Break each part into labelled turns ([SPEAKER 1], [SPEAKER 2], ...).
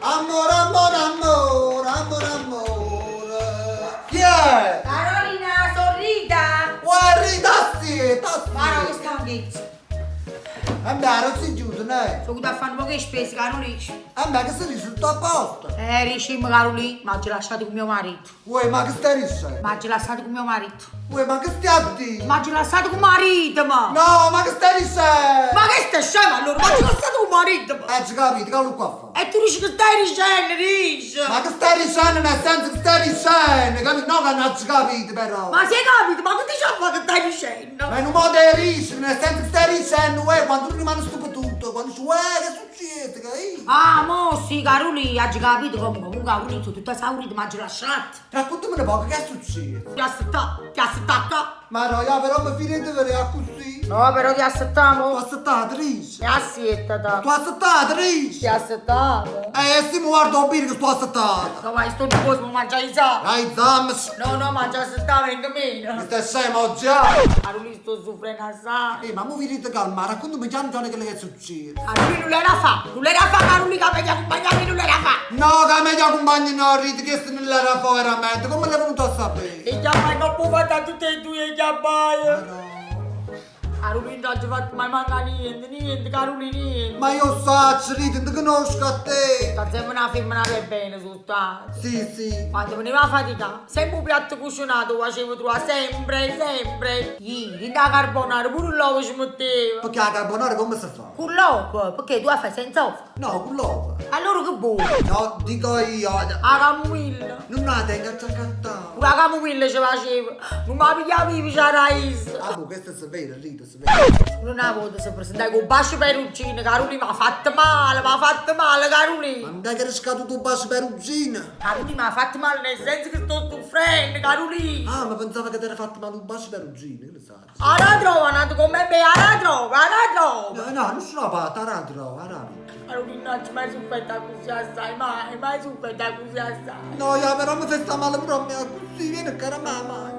[SPEAKER 1] Ammore, ammore, ammore, ammore, ammore. Chi è?
[SPEAKER 2] Carolina, so' Rita!
[SPEAKER 1] Uè Rita, assietta,
[SPEAKER 2] Ma no, che
[SPEAKER 1] assietta.
[SPEAKER 2] stanchezza!
[SPEAKER 1] E beh, non si giuto, ne?
[SPEAKER 2] Sono venuta a fare un po' di spese, Carolina.
[SPEAKER 1] E beh, che si dice tutto a posto.
[SPEAKER 2] Diciamo, Carolina, ma ho lasciato con mio marito.
[SPEAKER 1] Uè, ma che stai dicendo?
[SPEAKER 2] Ma ho lasciato con mio marito.
[SPEAKER 1] Uè, ma che stai a dire?
[SPEAKER 2] Ma ho lasciato con marito, ma!
[SPEAKER 1] No, ma che stai dicendo?
[SPEAKER 2] Ma che stai scema allora? Ma ho lasciato con marito, ma!
[SPEAKER 1] Ci capito, che lo qua fa?
[SPEAKER 2] E tu dici che stai dicendo, dici?
[SPEAKER 1] Ma che stai dicendo nel senso che stai dicendo, capito? No che non ci capito però.
[SPEAKER 2] Ma sei capito? Ma che diciamo che stai dicendo?
[SPEAKER 1] Ma in un modo di ridere, nel senso che stai dicendo, uè, quando tu rimani stupito, quando dici, uè, che succede, capito?
[SPEAKER 2] Ah, mo sì, Carolina, hai capito comunque, comunque Carolina, sono tutta esaurita, ma ho lasciato.
[SPEAKER 1] Raccontami un po' che è successo.
[SPEAKER 2] Ti aspettato, ti aspettato.
[SPEAKER 1] Ma no, io però mi fido di vedere così.
[SPEAKER 2] No, però ti aspettavo.
[SPEAKER 1] Tu aspettato, Ricci.
[SPEAKER 2] Ti aspettato.
[SPEAKER 1] Tu aspettato, Ricci.
[SPEAKER 2] Ti aspettato.
[SPEAKER 1] Se mi guardo bene che sto aspettato.
[SPEAKER 2] No, ma sto di cosa, mi mangia i sa.
[SPEAKER 1] Dai, zammi.
[SPEAKER 2] No, no, mangia aspettavo, vengo meno.
[SPEAKER 1] Mi stai scemo oggi? ah?
[SPEAKER 2] Carolina, sto soffrendo assai.
[SPEAKER 1] Ma mi vedete calma, raccontami già già quello che è successo.
[SPEAKER 2] Carolina non l'era fa, non l'era fa, Carolina, che meglio accompagnarmi, non l'era fa.
[SPEAKER 1] No, che meglio accompagni no, Rita, che se non l'era fa veramente, come l'è venuto a sapere?
[SPEAKER 2] E chiamai, non può fare tutte e due, e chiamai.
[SPEAKER 1] Ma no.
[SPEAKER 2] Carolina, non ci fatto mai mancare niente, niente, Carolina, niente.
[SPEAKER 1] Ma io so, Rita, non ti conosco a te.
[SPEAKER 2] Sta sempre una femmina per bene, soltanto.
[SPEAKER 1] Sì, sì.
[SPEAKER 2] Quando veniva a faticare, sempre un piatto cucinato facevo trovare, sempre, sempre. Ieri, da carbonara, pure l'uovo ci metteva.
[SPEAKER 1] Perché la carbonara come si fa?
[SPEAKER 2] Con l'uovo, perché tu la fai senza uovo.
[SPEAKER 1] No, con l'uovo.
[SPEAKER 2] Allora che buono?
[SPEAKER 1] No, dico io.
[SPEAKER 2] La camomilla.
[SPEAKER 1] Non la tengo a ciaccattare.
[SPEAKER 2] Pure la camomilla ci faceva. Non mi pigliavi, c'era is.
[SPEAKER 1] Ah, boh, questo è vero, Rita, è vero.
[SPEAKER 2] Solo una volta si presentai con bacio perugino, Carolina, mi ha fatto male, mi ha fatto male, Carolina.
[SPEAKER 1] Ma non è che era scaduto un bacio perugino?
[SPEAKER 2] Carolina, mi ha fatto male nel senso che sto soffrendo, Carolina.
[SPEAKER 1] Ah, ma pensavo che ti era fatto male un bacio perugino, che ne sai?
[SPEAKER 2] Ara trova, nato come me, ara trova, ara trova.
[SPEAKER 1] No, no, non sono fatta, ara trova, ara picchia.
[SPEAKER 2] Carolina, non ci mai sofferta così assai, mai, mai sofferta così assai.
[SPEAKER 1] No, io però mi fai sta male pure a me, così, vieni cara mamma.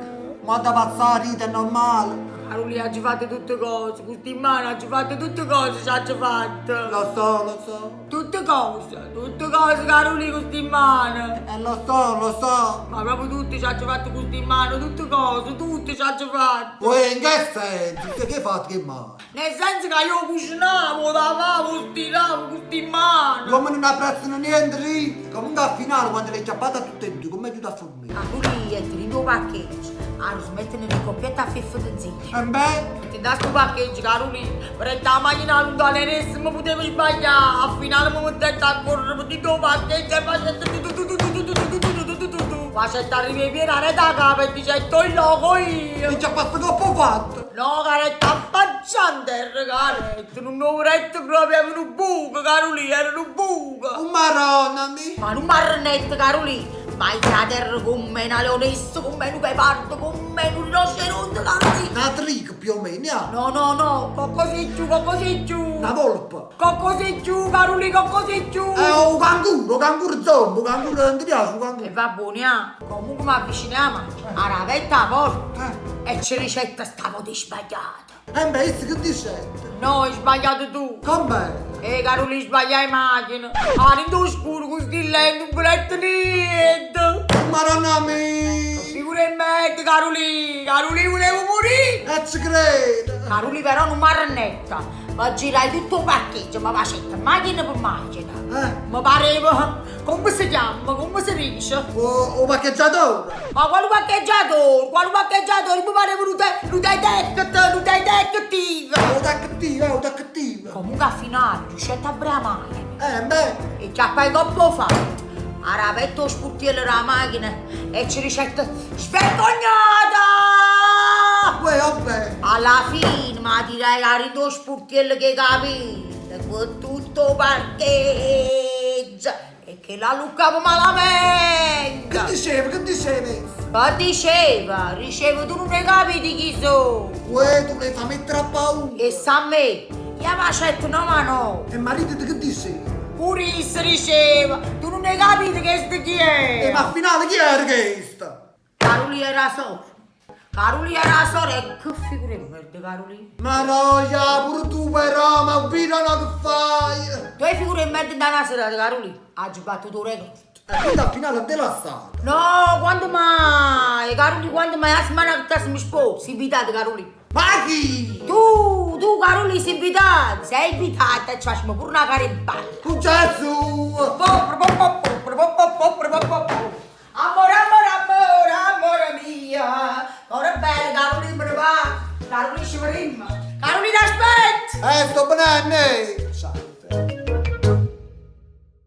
[SPEAKER 1] Ma da passare, Rita, è normale.
[SPEAKER 2] Carolina, ci fate tutte cose, queste in mano ci fate tutte cose, ci ha fatto.
[SPEAKER 1] Lo so, lo so.
[SPEAKER 2] Tutte cose, tutte cose, Carolina, queste in mano.
[SPEAKER 1] Lo so, lo so.
[SPEAKER 2] Ma proprio tutte ci ha fatto queste in mano, tutte cose, tutte ci ha fatto.
[SPEAKER 1] Uè, in che senso? Che hai fatto che mano?
[SPEAKER 2] Nel senso che io cucinavo, lavavo, stiravo queste in mano.
[SPEAKER 1] Gli uomini non apprezzano niente, Rita. Comunque al finale, quando l'hai chiappata tutte e due, come aiuta a fornire?
[SPEAKER 2] Carolina, ti rido un parcheggio. Ah, non smettono di coppietta a fiffa di zia.
[SPEAKER 1] E beh?
[SPEAKER 2] Ti dà sto parcheggio, Carolina. Prende la macchina lontana e non mi potevo sbagliare. Al finale mi metto a correre, ti do parcheggio e faccio tu tu tu tu tu tu tu tu tu tu tu tu tu. Faccio arrivare piena reta a capo e dice sto in loco io.
[SPEAKER 1] E ci ha fatto troppo fatto.
[SPEAKER 2] No, caretta, affacciante, caretta, non ho retto proprio, era un buco, Carolina, era un buco.
[SPEAKER 1] Un maronna, mi.
[SPEAKER 2] Ma non marnetto, Carolina. Ma il terra come una leonessa, come un ghepardo, come un rinoceronte, Carolina.
[SPEAKER 1] Una trica più o meno, ah.
[SPEAKER 2] No, no, no, qualcosa giù, qualcosa giù.
[SPEAKER 1] Una volpe.
[SPEAKER 2] Qualcosa giù, Carolina, qualcosa giù.
[SPEAKER 1] Un canguro, un canguro zombie, un canguro non ti piace, un canguro.
[SPEAKER 2] E va buono, ah. Comunque mi avviciniamo alla vetta a porta. E ci ricetta stavo di sbagliato.
[SPEAKER 1] E beh, che dice?
[SPEAKER 2] No, hai sbagliato tu.
[SPEAKER 1] Come?
[SPEAKER 2] Carolina, sbagliai macchina. Ah, in scuro, così lento, non volete niente.
[SPEAKER 1] Maronna mia.
[SPEAKER 2] Figura in mezzo, Carolina. Carolina, volevo morire.
[SPEAKER 1] E ci credo.
[SPEAKER 2] Carolina, però non mi arrennetta. Ma girai tutto il parcheggio, ma facetta macchina per macchina. Mi pareva, come si chiama, come si dice?
[SPEAKER 1] O parcheggiatore.
[SPEAKER 2] Ma quale parcheggiatore? Quale parcheggiatore? Mi pareva un detective, un detective.
[SPEAKER 1] Un detective, un detective.
[SPEAKER 2] Comunque al finale, riuscite a aprire la macchina.
[SPEAKER 1] Beh.
[SPEAKER 2] E ci ha poi dopo fatto. Ha aperto lo sportello della macchina e ci ricetta svergognata!
[SPEAKER 1] Uè, vabbè.
[SPEAKER 2] Alla fine, ma direi che lo sportello che capito, con tutto parcheggio e che la luccava malamente.
[SPEAKER 1] Che diceva, che diceva?
[SPEAKER 2] Ma diceva, diceva tu non hai capito chi sono.
[SPEAKER 1] Uè, tu le fai mettere a paura.
[SPEAKER 2] E sa me, io faccio no ma no.
[SPEAKER 1] E marito che diceva?
[SPEAKER 2] Pure se diceva, tu non hai capito che sto chi è.
[SPEAKER 1] E ma al finale chi era questa?
[SPEAKER 2] Carolina era sopra. Carulì era 'a sora e che figura 'e merda, Carulì.
[SPEAKER 1] Ma no, ja, pure tu però, ma vedi no che fai?
[SPEAKER 2] Tu hai figura 'e merda dint' 'a na serata, Carulì. Aggio battuto 'o record.
[SPEAKER 1] E quindi al finale te lassato.
[SPEAKER 2] No, quando mai? Carulì, quando mai? 'A settimana che mi sposo, sei invitato, Carulì.
[SPEAKER 1] Ma chi?
[SPEAKER 2] Tu, tu, Carulì, sei invitato. Sei invitata e ci facciamo pure una gara in ballo.
[SPEAKER 1] Un cazzo!
[SPEAKER 2] Amore, amore, amore, amore mia. Ora bella, Carolina, me ne va. Carolina, ci vedremo. Carolina, aspetta!
[SPEAKER 1] Sto venendo!